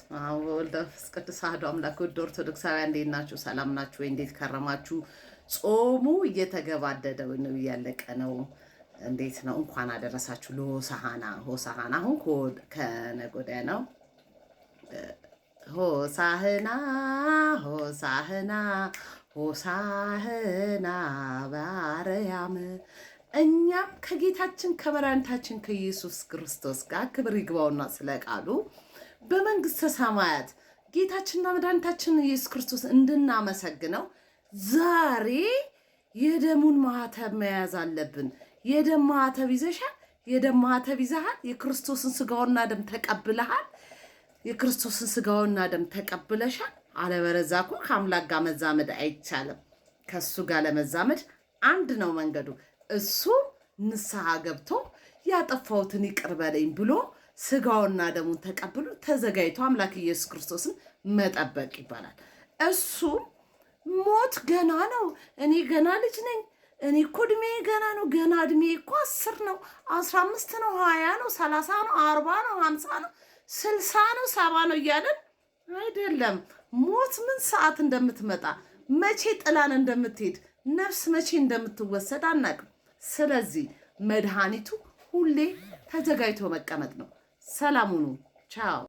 በስመ አብ ወወልድ ወመንፈስ ቅዱስ አሐዱ አምላክ። ውድ ኦርቶዶክሳውያን እንዴት ናችሁ? ሰላም ናችሁ ወይ? እንዴት ከረማችሁ? ጾሙ እየተገባደደ ነው፣ እያለቀ ነው። እንዴት ነው? እንኳን አደረሳችሁ ለሆሳዕና። ሆሳዕና አሁን ከነገ ወዲያ ነው። ሆሳዕና ሆሳዕና ሆሳዕና በአርያም። እኛም ከጌታችን ከመድኃኒታችን ከኢየሱስ ክርስቶስ ጋር ክብር ይግባውና ስለ ቃሉ በመንግስተ ሰማያት ጌታችንና መድኃኒታችን ኢየሱስ ክርስቶስ እንድናመሰግነው ዛሬ የደሙን ማህተብ መያዝ አለብን። የደም ማህተብ ይዘሻል። የደም ማህተብ ይዘሃል። የክርስቶስን ስጋውና ደም ተቀብለሃል። የክርስቶስን ስጋውና ደም ተቀብለሻል። አለበለዚያ እኮ ከአምላክ ጋር መዛመድ አይቻልም። ከእሱ ጋር ለመዛመድ አንድ ነው መንገዱ፣ እሱ ንስሐ ገብቶ ያጠፋሁትን ይቅር በለኝ ብሎ ስጋውና ደሙን ተቀብሎ ተዘጋጅቶ አምላክ ኢየሱስ ክርስቶስን መጠበቅ ይባላል። እሱም ሞት ገና ነው፣ እኔ ገና ልጅ ነኝ፣ እኔ እኮ እድሜ ገና ነው፣ ገና እድሜ እኮ 10 ነው፣ 15 ነው፣ 20 ነው፣ 30 ነው፣ 40 ነው፣ 50 ነው፣ 60 ነው፣ 70 ነው እያለን አይደለም። ሞት ምን ሰዓት እንደምትመጣ፣ መቼ ጥላን እንደምትሄድ፣ ነፍስ መቼ እንደምትወሰድ አናቅም። ስለዚህ መድኃኒቱ ሁሌ ተዘጋጅቶ መቀመጥ ነው። ሰላም ሁኑ። ቻው።